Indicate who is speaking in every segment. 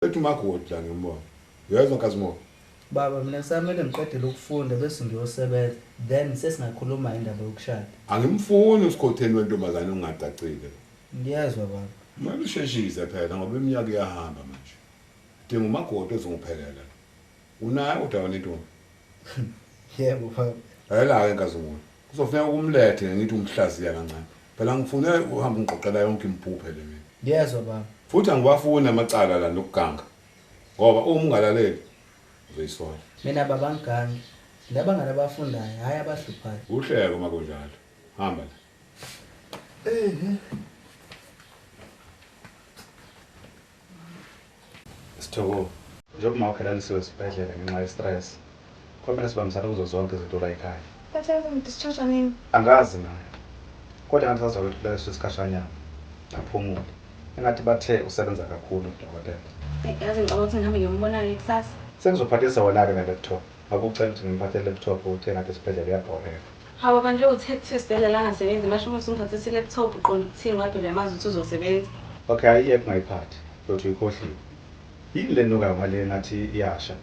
Speaker 1: Ethi umakoti la ngimbona. Uyezwa Nkazimulo?
Speaker 2: Baba mina kusamele ngiqedele ukufunda bese ngiyosebenza then sesingakhuluma indaba yokushada.
Speaker 1: Angimfuni usikhotheni wentombazane ongacacile.
Speaker 2: Ngiyezwa baba.
Speaker 1: Kumele usheshise phela ngoba iminyaka iyahamba manje. Dinga umakoti ozongiphelela. Unayo kodwa wena intombi.
Speaker 2: Yebo baba.
Speaker 1: Lalela-ke Nkazimulo. Kuzofuneka ukumlethe ngithi umhlaziya kancane. Phela ngifune uhambe ungiqoqela yonke imphuphe le mina.
Speaker 2: Ngiyezwa baba.
Speaker 1: Futhi angiwafuni amacala la nokuganga. Ngoba uma ungalaleli uzoyisola.
Speaker 2: Mina baba ngigangi. Nginabangani abafundayo hhayi abahluphayo.
Speaker 1: Uhleke uma kunjalo. Hamba la.
Speaker 2: Ehe.
Speaker 3: Sithoko, njengoba umama elalisiwe esibhedlela ngenxa ye-stress, kwamele sibambisane kuzo zonke izinto la ekhaya.
Speaker 4: Bathe bazongidischarge nini?
Speaker 3: Angazi mina. Kodwa ngathi sazwa ukuthi kulaliswe isikhashanyana. Aphumule. Engathi bathe usebenza kakhulu udokotela.
Speaker 4: Eyi, yazi ngicabanga ukuthi ngihambe ngiyombona-ke kusasa.
Speaker 3: Sengizophathisa wona-ke ne-laptop. Ngabe ucela ukuthi ngimphathele i-laptop uthe ngathi esibhedlela uyabhoreka.
Speaker 4: Hawu baba nje uthe kuthiwa esibhedlela angasebenzi manje uma usungiphathisa i-laptop uqonda ukuthini ngoba phela uyamazi ukuthi uzosebenza.
Speaker 3: Okay, ayiyeke ungayiphathi. Uyothi uyikhohliwe. Yini le nukayo ngale ngathi iyasha?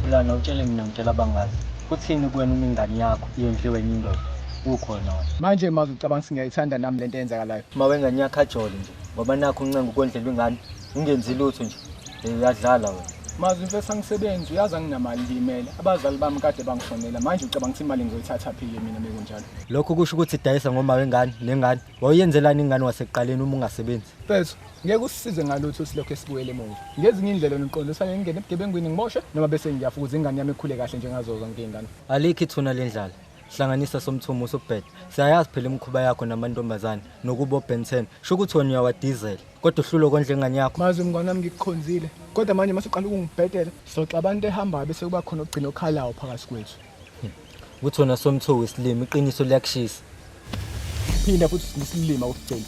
Speaker 5: Thulani awutshele mina ngitshela abangazi. Kuthini kuwena uma ingane yakho iyondliwe enye indoda ukhona wena?
Speaker 6: Manje mazi ucabanga ukuthi ngiyayithanda nami lento eyenzakalayo.
Speaker 5: Uma wengane yakho ajole nje ngoba nakho uncenga ukondlelwa ingane ungenzi lutho nje. Hey uyadlala wena.
Speaker 6: Mazi mfethu angisebenzi uyazi anginamali ngiyimele. Abazali bami kade bangishonela manje ucabanga ukuthi imali ngizoyithatha phi ke mina mekunjalo.
Speaker 5: Lokho kusho ukuthi dayisa ngoma wengane nengane. Wawuyenzelani ingane wasekuqaleni uma ungasebenzi?
Speaker 6: Mfethu ngeke usisize ngalutho silokhu esibuyele emuva. Ngezinye indlela niqonde ukuthi ngingene ebugebengwini ngiboshwe noma bese ngiyafa ukuze ingane yami ikhule kahle njengazo zonke izingane.
Speaker 5: Alikho ithuna lendlala. Hlanganisa somthumo usubheda. Siyayazi phela imikhuba yakho namantombazane nokuba oBen 10. Sho ukuthi wena uyawadizela kodwa uhlulwe kondla ingane yakho.
Speaker 6: Mazi mngane wami ngikukhonzile. Kodwa manje masuqala ukungibhedela soxabana into ehambayo bese kuba khona okugcina okhalayo phakathi kwethu.
Speaker 5: Ukuthi wena somthuko isilima iqiniso liyakushisa.
Speaker 6: Phinda futhi sisilima ukugcina.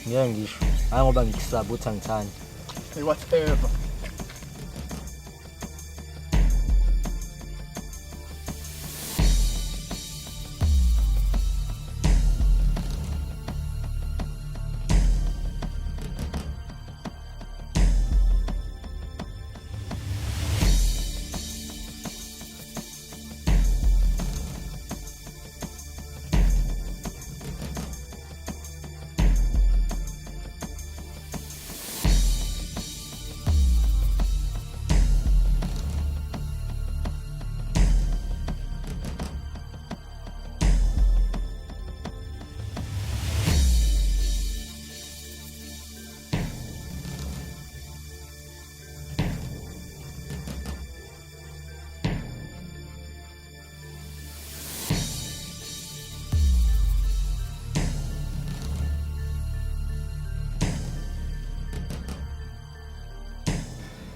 Speaker 5: Ngeke ngisho. Hayi ngoba ngikusaba ukuthi angithandi.
Speaker 6: Hey whatever.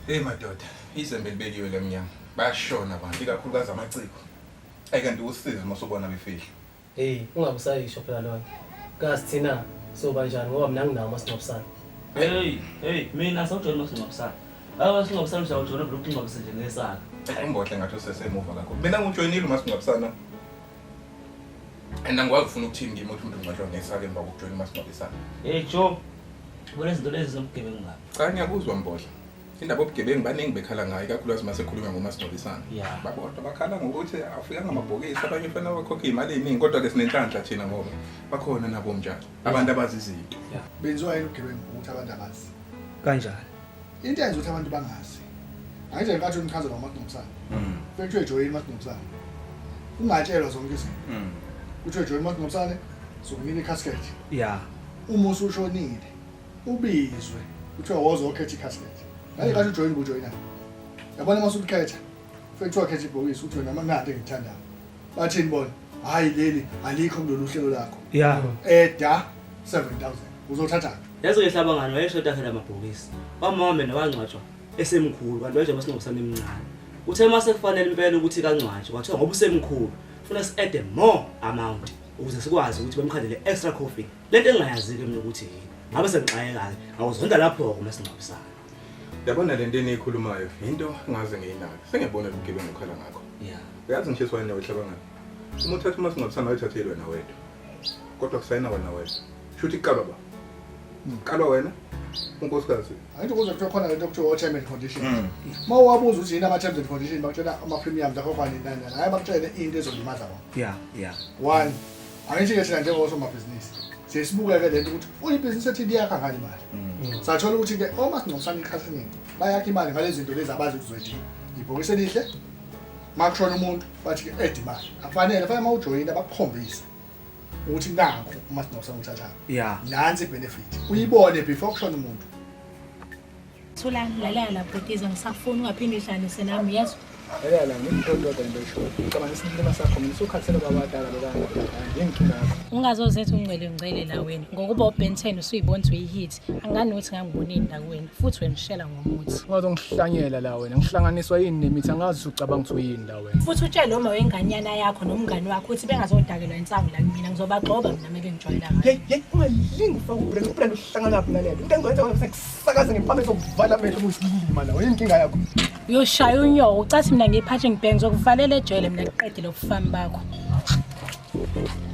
Speaker 7: Hey madoda, izembe libekiwe lemnyama. Bayashona abantu ikakhulukazi amaciko. Ayi kanti usizi uma usubona befihla.
Speaker 8: Hey, ungabe usayisho phela lona. Kazi thina soba njani ngoba mina nginawo masingcwabisane.
Speaker 9: Hey, hey, mina sawujoyina masingcwabisane. Hayi masingcwabisane usawujoyina vele ukungcwabise nje ngesaka.
Speaker 7: Umbohle ngathi usesemuva kakhulu. Mina ngijoyinile umasingcwabisana. And angikwazi ufuna ukuthini kimi ukuthi umuntu ungcwatshwa ngesaka emva kokujoyina umasingcwabisana.
Speaker 9: Hey Joe, bona izinto lezi zobugebengu ngapha.
Speaker 7: Cha ngiyakuzwa Mbohle. Indaba yobugebengu baningi bekhala ngayo ikakhulukazi uma sekhulunywa ngomasingcwabisana.
Speaker 9: Yeah.
Speaker 7: Babodwa bakhala ngokuthi afikanga amabhokisi abanye fanele bakhokhe imali eningi kodwa ke sinenhlanhla thina ngoba bakhona nabo njalo abantu abazi izinto.
Speaker 10: Benziwa yini ubugebengu ukuthi abantu abazi?
Speaker 9: Kanjani?
Speaker 10: Into eyenza ukuthi abantu bangazi. Angithi ngenkathi unichazela ngomasingcwabisane. Kuthiwe joyini umasingcwabisane. Ungatshelwa zonke izinto. Kuthiwe joyini umasingcwabisane sokunika i-casket.
Speaker 9: Yeah.
Speaker 10: Uma usushonile ubizwe kuthiwa woza okhetha i-casket. Ngale nkathi ujoyini ubujoyina. Yabona uma usulikhetha kufike kuthiwa khetha ibhokisi uthi wena nanti engithandayo. Bathini bona? Hayi leli alikho kulolu hlelo lakho.
Speaker 9: Yeah.
Speaker 10: Eda 7000. Uzothatha
Speaker 9: Yazi ke hlabangani wayeshoda phela amabhokisi. Wamama mina wangcwatshwa esemkhulu kanti wayenje masingcwabisane emncane. Uthe mase kufanele impela ukuthi kangcwatshwe kwathiwa ngoba usemkhulu funa si-add more amount ukuze sikwazi ukuthi bemkhandele extra coffee. Lento engingayazi ke mina ukuthi yini. Ngabe sengixakeka-ke ngawuzonda lapho-ke masingcwabisane.
Speaker 7: Yabona lento eniyikhulumayo into engaze ngiyinake. Sengiyabona lobugebengu okhala ngakho.
Speaker 9: Yeah.
Speaker 7: Uyazi ngishiswa yini wehlabangani. Uma uthatha umasingcwabisane wayithathile wena wedwa. Kodwa kusayina wena wedwa. Shuthi kuqala ba. Kalwa wena unkosikazi.
Speaker 10: Angithi kuze kuthiwe khona lento okuthiwa terms and conditions. Uma uwabuza ukuthi yini ama-terms and conditions, bakutshela ama-premiums akhokhwa nini nani nani. Hhayi, bakutshele into ezolimaza bona. One, angithi-ke thina njengosomabhizinisi siye sibuke-ke lento ukuthi uyibhizinisi ethi liyakha ngani imali. Sathola ukuthi-ke omasingcwabisane isikhathi esiningi bayakha imali ngale zinto lezi abazi ukuthi uzoyidinga. Ibhokisi elihle, uma kushona umuntu bathi-ke add imali. Akufanele, fanele uma ujoyina bakukhombise ukuthi nakho umasingcwabisane uthathayo. Nansi i-benefit. Uyibone before kushona umuntu.
Speaker 11: Thulani, lalela la bhutiza, ngisakufuna ungaphinde uhlanganise nami, yezwa?
Speaker 6: Lalela la, ngikuqoqoda into eshoyo. Ngicabanga isilima sakho mina usukhathele kwabadala lokanga. Yinkinga yakho.
Speaker 11: Ungazozetha ungcwele ngcwele la wena. Ngokuba uBen 10 usuyibona ukuthi uyi-hit. Angani ukuthi ngangibonini la kuwena futhi wena ushela ngomuthi.
Speaker 6: Ungazongihlanyela la wena. Ngihlanganiswa yini nemithi, angazi ucabanga ukuthi uyini la wena.
Speaker 11: Futhi utshele uma wenganyana yakho nomngani wakho ukuthi bengazodakelwa insangu la kumina, ngizobagxoba mina meke ngijwayela ngayo.
Speaker 6: Hey hey, ungalingi ufake ubrand, ubrand uhlangana phi nalento. Into engizoyenza wena sekusakaza ngempama ezokuvala amehlo kuyisilima la. Yini inkinga yakho?
Speaker 11: Uyoshaya unyoko, ucathi mina ngiyiphathe ngibheke ngizokuvalela ejele mina ngiqedile ubufami bakho.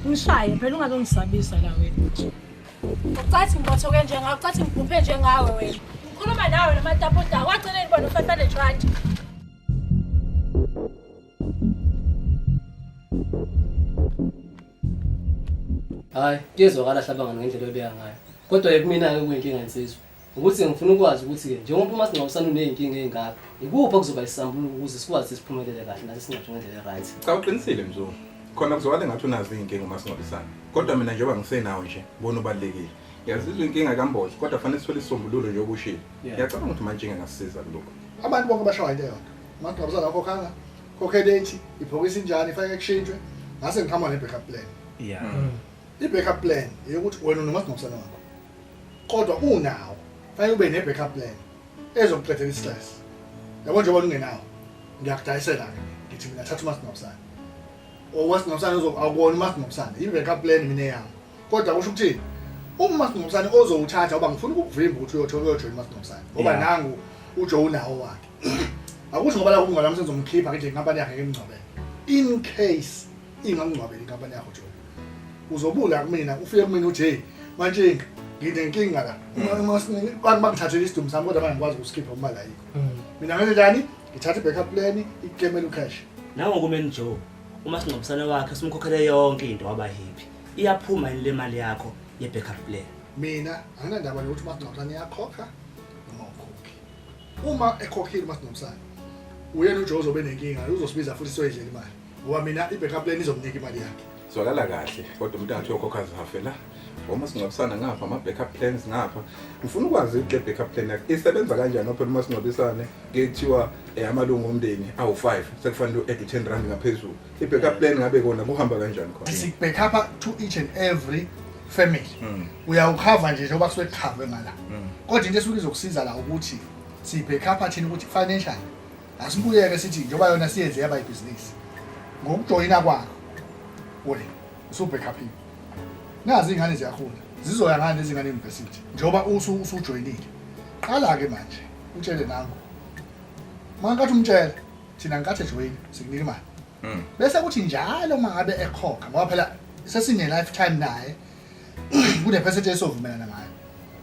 Speaker 11: Ngishaye phela ungazongisabisa la wena. Ucathi ngibothoke njengawe, ucathi ngibhuphe njengawe wena. Ngikhuluma nawe nomatapota, wagcina ngibona u500 rand.
Speaker 8: Hayi, kuyezwakala hlabangani ngendlela obeka ngayo. Kodwa kumina ke kuyinkinga insizwa. Ukuthi ngifuna ukwazi ukuthi ke njengoba umasingcwabisane uneyinkinga ezingaka, ikuphi okuzoba isisambulo ukuze sikwazi siphumelele kahle nathi singcwatshwe ngendlela e-right.
Speaker 7: Cha, uqinisile Mzungu. Khona kuzwakala ngathi unazo iy'nkinga umasingcwabisane. Kodwa mina njengoba ngisenawo nje, ngibona ubalulekile. Ngiyazizwa inkinga kaMbodla, kodwa fanele sithole isisombululo njengoba ushilo. Ngiyacabanga ukuthi manje ngingasiza kulokhu.
Speaker 10: Abantu bonke bashawa into eyodwa. Umasingcwabisane akhokhanga, khokhe late, ibhokisi injani, ifake kushintshwe, ngase ngiqhamuka ne-backup plan. I-backup plan eyokuthi wena unomasingcwabisane wakho. Kodwa unawo, fanele ube ne-backup plan ezokuqedela i-stress. Yabo njengoba ungenawo, ngiyakudayisela-ke ngithi mina thatha umasingcwabisane. Omasingcwabisane awuwona umasingcwabisane, i-backup plan mina eyami. Kodwa kusho ukuthini? Uma umasingcwabisane ozowuthatha ngoba ngifuna ukukuvimba ukuthi uyothola uyojoyina umasingcwabisane. Ngoba nangu uJoe unawo wakhe. Akusho ngoba la umngane wami sengizomkhipha ngithi inkampani yakhe ngimngcwabele. In case ingamngcwabeli inkampani yakho Joe, uzobula kumina ufike kumina uthi hey manje nginenkinga la. Uma bangithathele isidumbu sami kodwa manje ngikwazi ukusikhipha uma la yikho. Mina ngenze njani? Ngithatha i-backup plan ikukemela ucash.
Speaker 9: Nangokumeni Joe, umasingcwabisane wakhe simkhokhele yonke into waba happy. Iyaphuma yini le mali yakho ye-backup plan?
Speaker 10: Mina anginandaba nokuthi umasingcwabisane uyakhokha noma ukhokhi. Uma ekhokhile umasingcwabisane, uyena uJoe ozobe nenkinga, uzosibiza futhi siyoyidlela imali. Ngoba mina i-backup plan izomnika imali yakhe.
Speaker 7: Zwakala kahle, kodwa umuntu angathi uyokhokha zihafela. Omasingcwabisane ngapha, ama-backup plans ngapha. Ngifuna ukwazi ukuthi le backup plan yakhe isebenza kanjani phela umasingcwabisane kuthiwa amalungu omndeni awu-5 sekufanele u-add u-10 rand ngaphezulu. I-backup plan ngabe kona kuhamba kanjani khona?
Speaker 10: Si-backup to each and every family. Uyawukhava nje njengoba kusuke kukhavwe ngala. Kodwa into esuke izokusiza la ukuthi si-backup thina ukuthi financial asibuyeke sithi njengoba yona siyenze yaba ibhizinisi. Ngokujoyina kwakho wena usu-backupile. Nazi iy'ngane ziyakhula, zizoya ngani lezi ngane e-university njengoba usujoyinile. Qala-ke manje utshele nangu. Uma nkathi umtshela thina nkathi ejoyina sikunika imali. Bese kuthi njalo uma ngabe ekhokha ngoba phela sesine lifetime naye kune percentage esovumelana ngayo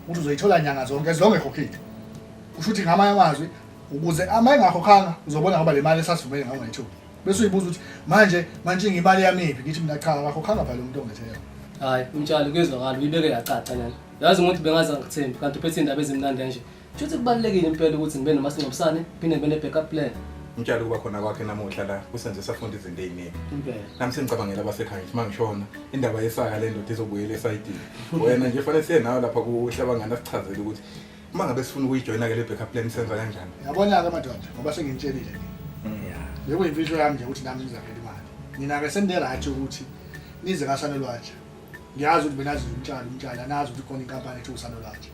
Speaker 10: ukuthi uzoyithola nyanga zonke as long ekhokhile. Kusho ukuthi ngamanye amazwi ukuze ama engakhokhanga uzobona ngoba le mali esasivumele ngayo ungayitholi. Bese uyibuza ukuthi manje manje imali yami iphi, ngithi mina cha akakhokhanga phela umuntu ongethe yona.
Speaker 8: Hayi, umtshali kuyezwakala uyibeke yacaca lana. Yazi umuntu bengaze ngikuthembi kanti uphethe indaba ezimnandi kanje. Kusho kubalulekile impela ukuthi ngibe nomasingcwabisane, phinde ngibe ne-backup plan.
Speaker 7: Umtshali kuba khona kwakhe namuhla la kusenze safunda izinto ey'ningi.
Speaker 8: Impela.
Speaker 7: Nami sengicabangela abasekhaya ngithi uma ngishona indaba yesaka le ndoda izobuyela esayidini. Wena nje fanele siye nawe lapha kuhlabangani asichazele ukuthi uma ngabe sifuna ukuyijoyina-ke le backup plan senza kanjani.
Speaker 10: Yabona-ke madoda ngoba sengimtshelile nje. Bekuyimfihlo yami nje ukuthi nami ngizakhela imali. Nina-ke senine-right ukuthi nize kaSanelwatsha. Ngiyazi ukuthi benazi umtshali umtshali anazi ukuthi khona inkampani ethi uSanelwatsha.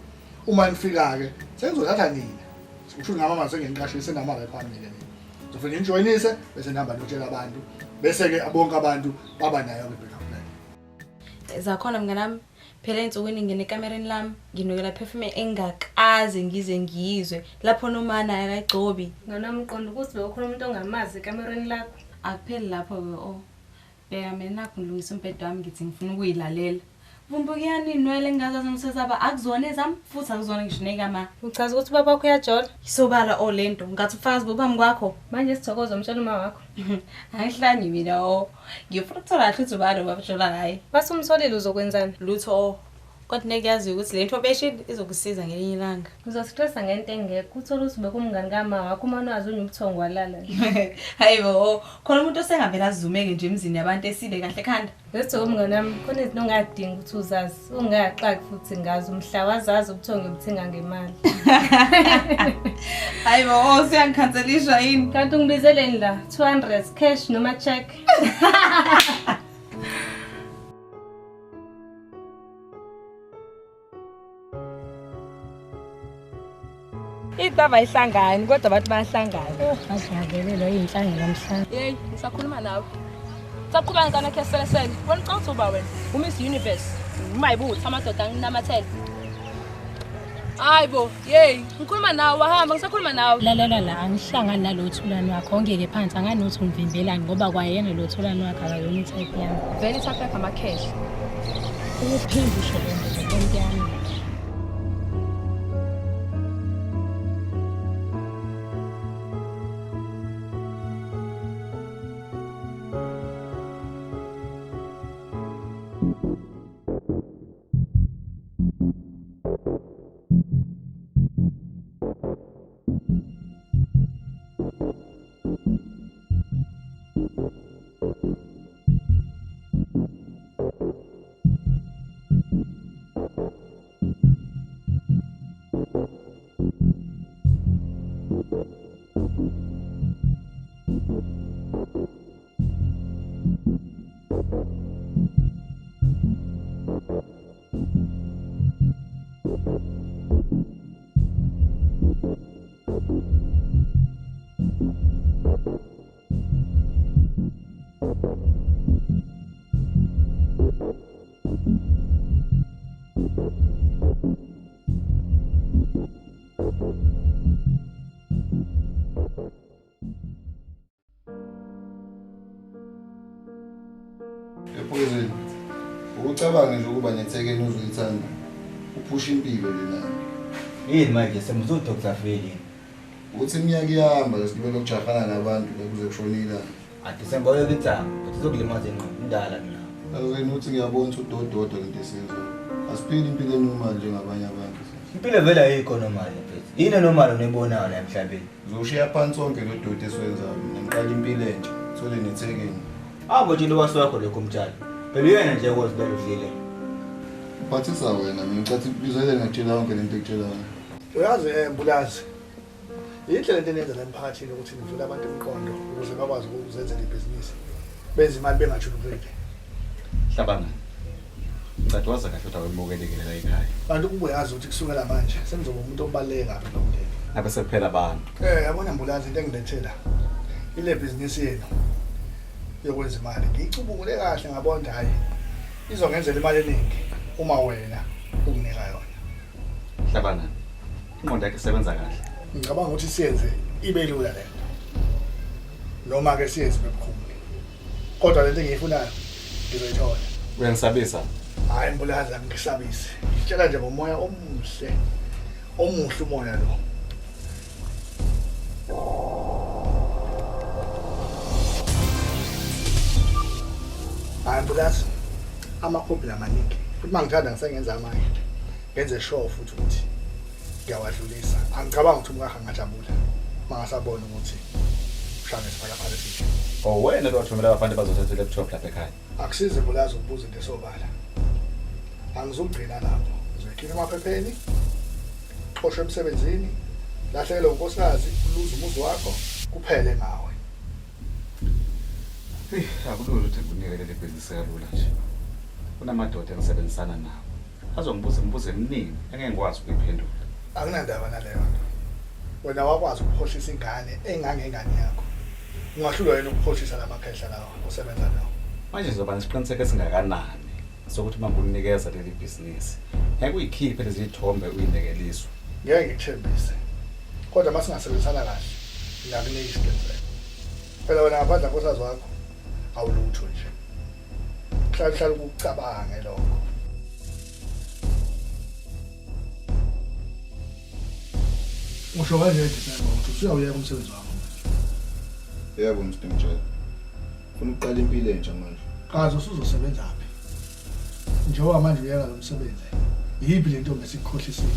Speaker 10: Uma nifika-ke sengizothatha nina. Kusho ukuthi ngama senginiqashile senama-rep ami-ke nina. Ngizofike nginijoyinise bese nihamba niyotshela abantu bese-ke bonke abantu baba nayo-ke i-backup plan.
Speaker 4: Zakhona mnganami, phela ey'nsukwini ngingena ekamereni lami nginukela perfume engakaze ngize ngiyizwe lapho noma naye akayigcobi.
Speaker 12: Mnganami, uqonda ukuthi bekukhona umuntu ongamazi ekamereni lakho?
Speaker 4: Akupheli lapho-ke o. Bheka mina nakhu ngilungisa umbhede wami ngithi ngifuna ukuyilalela. Vumbukiyani inwele engingazazi umsesaba akuzona ezami futhi akuzona ngisho nekama.
Speaker 12: Uchaza ukuthi ubaba wakho uyajola?
Speaker 4: Isobala o lento, ngathi ubufakazi bophambi kwakho.
Speaker 12: Manje sithokoza umtshela uma wakho.
Speaker 4: Angihlanyi mina o. Ngifuna ukuthola kahle ukuthi ubani obajola ngaye.
Speaker 12: Basumtholile uzokwenzani?
Speaker 4: Lutho o. Kodwa nekuyaziyo ukuthi le information izokusiza ngelinye ilanga.
Speaker 12: Uzostressa ngento engekho. Uthole ukuthi bekumngani kama wakho uma unazi unye ubuthongo walala.
Speaker 4: Hayibo, khona umuntu osengavela azumeke nje emzini yabantu esile kahle ekhanda.
Speaker 12: Wesithokoza mngani wami, khona izinto ongadingi ukuthi uzazi. Ungaxaki futhi ngazo umhla wazazi ubuthongo ubuthenga ngemali.
Speaker 4: Hayibo, oh siyangikhanselisha yini?
Speaker 12: Kanti ungibizeleni la 200 cash noma check.
Speaker 11: Intaba ihlangani kodwa abantu bayahlangana.
Speaker 12: Asiyavelelwa inhlangano namhlanje.
Speaker 11: Hey, ngisakhuluma nawe. Saqhubeka ngane yakhe selesele. Wena ucabanga ukuthi uba wena uMiss Universe. Umayibutha amadoda anginamathele. Hayibo, hey, ngikhuluma nawe wahamba ngisakhuluma nawe.
Speaker 13: Lalela la angihlangani nalo Thulani wakho ongeke phansi anganothi ungivimbelani ngoba kwayena lo Thulani wakho akayona itype yami.
Speaker 11: Vele itype yakho amakhehla.
Speaker 13: Ukuphinde usho le nto nto yami.
Speaker 10: Ephuzini ukucabanga nje ukuba nethekeni uzoyithanda uphusha impilo lena.
Speaker 14: Yini manje semuzu Dr. Feli?
Speaker 10: Uthi iminyaka iyahamba lesilibele ukujahana nabantu kuze kushone ilanga.
Speaker 14: Ade semboleka ithanga, futhi izokulimaza ingqondo indala mina.
Speaker 10: Azweni uthi ngiyabona ukuthi udododo lento esiyenzayo. Asiphili impilo enormal njengabanye abantu.
Speaker 14: Impilo vele ayikho normal mfethu. Yini normal oneyibonayo la emhlabeni?
Speaker 10: Uzoshiya phansi sonke lo doti esiwenzayo mina ngiqala impilo entsha, thole nethekeni.
Speaker 14: Abo nje lo wakho lokho umtshalo. Phela uyena nje kozibela udlile.
Speaker 10: Uphathisa wena mina ngicathi bizele ngakutshela yonke lento ekutshelayo.
Speaker 15: Uyazi Mbulazi. Yinhle lento eniyenza la emphakathini ukuthi nivule abantu imiqondo ukuze bakwazi ukuzenzela ibhizinisi. Benze imali bengajulukile.
Speaker 3: Hlabangani. Ngicela wazi kahle ukuthi awemukelekile la ekhaya.
Speaker 15: Kanti ukuba uyazi ukuthi kusukela manje sengizoba umuntu obaluleke kabi lo mndeni.
Speaker 3: Ngabe sekuphela abantu.
Speaker 15: Yabona Mbulazi into engilethela ile bhizinisi yenu yokwenza imali. Ngiyicubungule kahle ngabona hayi izongenzela imali eningi uma wena unginika yona.
Speaker 3: Hlabangani. Ingqondo yakhe isebenza kahle.
Speaker 15: Ngicabanga ukuthi siyenze ibe lula lento. Noma ke siyenze bebukhulu. Kodwa lento engiyifunayo ngizoyithola.
Speaker 3: Uyangisabisa?
Speaker 15: Hayi Mbulazi angisabisi. Ngitshela nje ngomoya omuhle. Omuhle umoya lo. Hayi Mbulazi amakhophi lamaningi. Futhi mangithanda ngisengenza amanye. Ngenze sure futhi ukuthi ngiyawadlulisa. Angicabanga ukuthi umkakhe angajabula mangasabona ukuthi ushaya ngesiphalaphala esihle.
Speaker 3: Oh wena lo wathumela abafana bazothatha i-laptop lapha ekhaya.
Speaker 15: Akusize Mbulazi ukubuza into esobala. Angizugcina lapho. Ngizoyikhipha emaphepheni, xoshwe emsebenzini, lahlekelwe unkosikazi, uluze umuzi wakho, kuphele ngawe.
Speaker 3: Akulula ukuthi ngikunike leli bhizinisi kalula nje. Kunamadoda engisebenzisana nawo. Azongibuza imibuzo eminingi engeke ngikwazi ukuyiphendula.
Speaker 15: Akunandaba naleyo nto. Wena wakwazi ukukhohlisa ingane engangengane yakho. Ungahlulwa yini ukukhohlisa lamakhehla lawa osebenza nawo?
Speaker 3: Manje ngizoba nesiqiniseko esingakanani sokuthi uma ngikunikeza leli bhizinisi ngeke uyikhiphe lezi zithombe uyinekeliswe?
Speaker 15: Ngeke ngikuthembise. Kodwa uma singasebenzisana kahle ngingakunika isiqiniseko. Phela wena ngaphandle kosazi wakho awulutho nje. Hlala hlala ukucabange lokho.
Speaker 10: Usho kanje December ukuthi usuyawuyeka umsebenzi wakho manje.
Speaker 16: Yebo Mr. Mtshali. Ufuna ukuqala impilo entsha manje.
Speaker 10: Kaze usuzosebenza phi? Njengoba manje uyeka lo msebenzi. Yiphi le ntombi esikukhohlisile?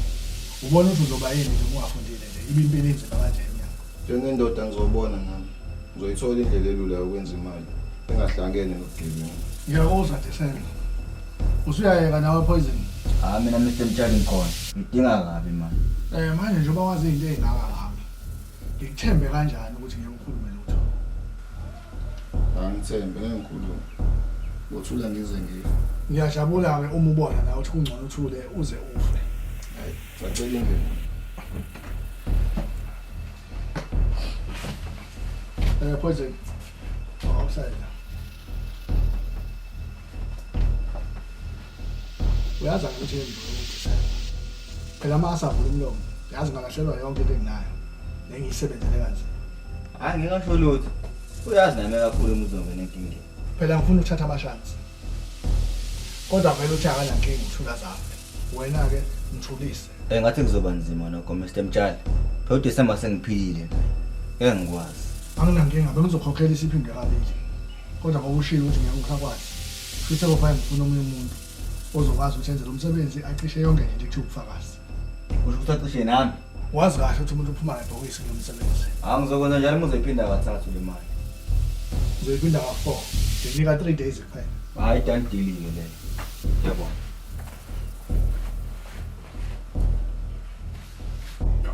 Speaker 10: Ubona ukuthi uzoba yini nje uma ungafundile nje? Ibe impilo inzima kanje emnyango.
Speaker 16: Njengendoda ngizobona nami. Ngizoyithola indlela elula yokwenza imali engahlangene nobugebengu.
Speaker 10: Ngiyakuzwa December. Usuyayeka nawe Poison.
Speaker 14: Hayi mina Mr. Mtshali ngikhona. Ngidinga kabi manje.
Speaker 10: Manje njengoba wazi izinto ezingaka ngami. Ngikuthembe kanjani ukuthi ngeke ukhulume lutho?
Speaker 16: Angithembe ngeke ngikhulume. Ngothula ngize ngife.
Speaker 10: Ngiyajabula ke uma ubona nawe ukuthi kungcono uthule uze ufe.
Speaker 16: Hayi, sacela ingene.
Speaker 10: Poison. Outside. Uyazi angikuthembi ukuthi phela uma asavula umlomo yazi ngalahlelwa yonke into enginayo nengiyisebenzele kanzima.
Speaker 14: Hayi ngingasho lutho. Uyazi nami kakhulu uma uzongena enkingeni.
Speaker 10: Phela ngifuna ukuthatha amashansi. Kodwa vele uthi akanankinga uthula zafe. Wena-ke ngithulise.
Speaker 14: Ngathi kuzoba nzima nokho Mr. Mtshali. Phela uDecember sengiphilile naye. Ngeke ngikwazi.
Speaker 10: Anginankinga bengizokhokhela isiphindwe kabili. Kodwa ngoba ushilo ukuthi ngeke ngisakwazi. Futhi sekufanele ngifune omunye umuntu ozokwazi ukuthi enze lo msebenzi acishe yonke nje into ekuthiwa ubufakazi.
Speaker 14: Usho ukuthi acishe nami?
Speaker 10: Wazi kahle ukuthi umuntu uphuma ngebhokisi kulo msebenzi.
Speaker 14: Hayi ngizokwenza njalo uma uzoyiphinda kathathu le mali.
Speaker 10: Ngizoyiphinda ka-4. Nginika 3 days kuphela.
Speaker 14: Hayi done deal ke leyo. Ngiyabonga.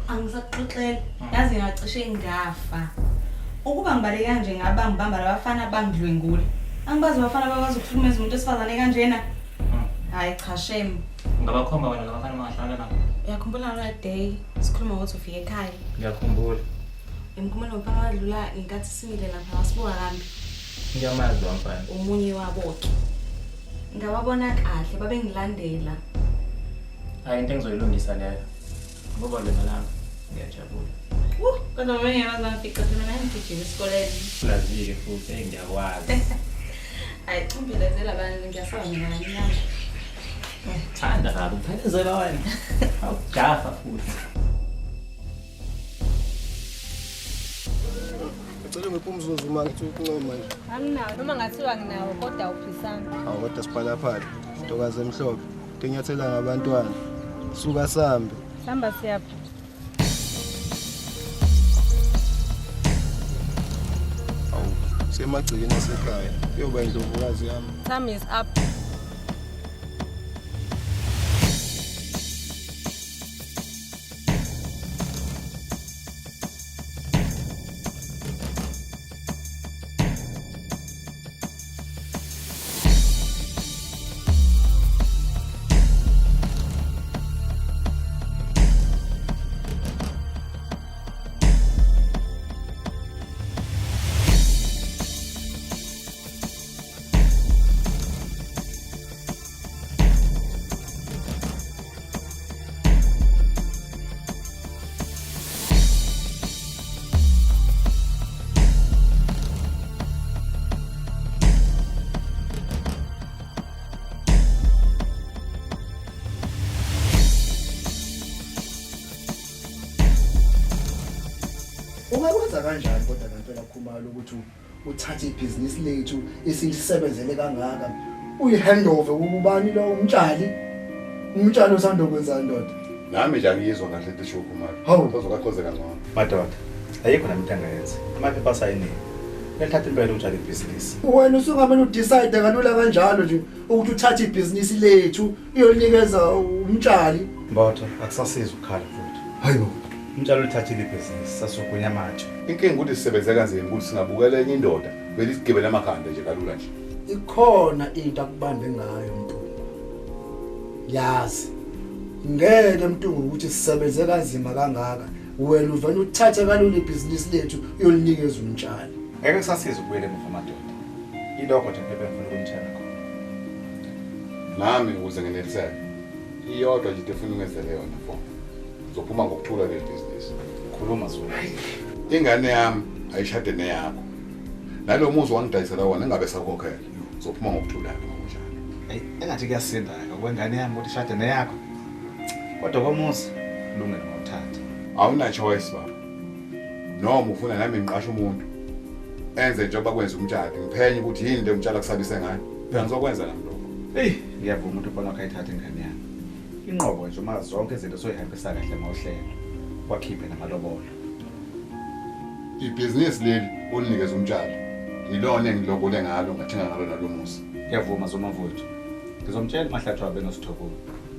Speaker 4: Angisakuxoxela. Yazi ngacishe ngafa. Ukuba ngibaleka nje ngaba ngibamba labafana bangidlwengula. Angibazi abafana bakwazi ukuhlukumeza umuntu wesifazane kanjena. Hayi cha shame.
Speaker 17: Ungabakhomba wena labafana bangahlala nabo.
Speaker 4: Uyakhumbula ngala day sikhuluma ngokuthi ufike ekhaya.
Speaker 17: Ngiyakhumbula.
Speaker 4: Emkhumalo mfana wadlula ngenkathi simile lapha wasibuka kambi.
Speaker 17: Ngiyamazi lo mfana.
Speaker 4: Omunye wabo ke. Ngawabona kahle babengilandela.
Speaker 17: Hayi into engizoyilungisa leyo. Ngoba lona lami ngiyajabula.
Speaker 4: Kodwa mama ngiyabazi bangifica phela mina ngigijima esikoleni.
Speaker 17: Ulazi-ke futhi eyi ngiyakwazi.
Speaker 4: Hayi umphelezela abantu ngiyasaba mina kancane.
Speaker 17: Thanda kabi uphelezela wena. Awujaha futhi.
Speaker 16: Ngicela ngiphe umzuzu uma ngithi ukuncoma nje.
Speaker 12: Anginawo noma ngathiwa nginawo kodwa uphisana.
Speaker 16: Awu kodwa siphalaphala. Ntokazi emhlophe. Into ngabantwana. Suka sambe.
Speaker 12: Samba siyaphi?
Speaker 16: Awu, semagcikeni asekhaya. Kuyoba indlovukazi yami.
Speaker 12: Time is up.
Speaker 15: Ungakwenza kanjani kodwa ngempela Khumalo ukuthi uthathe ibhizinisi lethu esilisebenzele kangaka uyihandover kubani lo umtshali? Umtshali usanda kwenza ndoda.
Speaker 1: Nami nje angiyizwa kahle into eshiwo Khumalo.
Speaker 15: Hawu.
Speaker 1: Uzokaxoze kangcono.
Speaker 3: Madoda, ayikho nami into engayenza. Amaphepha asayiniwe. Lelithatha impela umtshali ibhizinisi.
Speaker 15: Wena usungamele udecide kalula kanjalo nje ukuthi uthathe ibhizinisi lethu uyolinikeza umtshali.
Speaker 3: Mbotho, akusasizi ukukhala futhi.
Speaker 15: Hayibo.
Speaker 3: Umtshali ulithathile ibhizinisi sasugunya amatshe.
Speaker 1: Inkinga ukuthi sisebenze kanzima ukuthi singabukela enye indoda vele isigibele amakhanda nje kalula nje.
Speaker 15: Ikhona into akubambe ngayo Mtungu. Yazi. Ngeke Mtungu ukuthi sisebenze kanzima kangaka. Wena uvela uthathe kalula ibhizinisi lethu uyolinikeza umtshali.
Speaker 3: Ngeke kusasiza ukubuyela emuva madoda. Ilokho nje phela ngifuna ukunitshela khona.
Speaker 1: Nami ukuze ngineliseke. Iyodwa nje into efuna ungenzele yona mfo. Uzophuma ngokuthula leli bhizinisi.
Speaker 3: Khuluma Zulu.
Speaker 1: Ingane yami ayishade neyakho. Nalo muzi wangidayisela wona engabe sakhokhela. Uzophuma ngokuthula ke ngokunjalo.
Speaker 3: Hey, engathi kuyasinda ke kwengane yami ukuthi ishade neyakho. Kodwa komuzi kulungile ngawuthatha.
Speaker 1: Awuna choice baba. Noma ufuna nami ngiqashe umuntu enze njengoba kwenza uMtshali, ngiphenye ukuthi yini le uMtshali akusabise ngayo. Phela ngizokwenza nami lokho.
Speaker 3: Eyi, ngiyavuma ukuthi umfana wakho ayithathe ingane yami. Inqobo nje uma zonke izinto soyihambisa kahle ngohlelo, wakhiphe namalobolo.
Speaker 1: Ibhizinisi leli olinikeza uMtshali ilona engilobole ngalo, ngathenga ngalo nalo muzi.
Speaker 3: Ngiyavuma Zuma mfowethu. Ngizomtshela uMahlatshwa wabe noSithokolo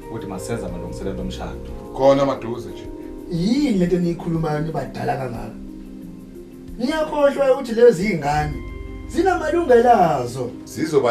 Speaker 3: ukuthi masenze amalungiselelo omshado.
Speaker 1: Khona maduze nje.
Speaker 15: Yini lento eniyikhulumayo nibadala kangaka? Niyakhohlwa ukuthi lezi iy'ngane zinamalungelo azo.
Speaker 1: Zizoba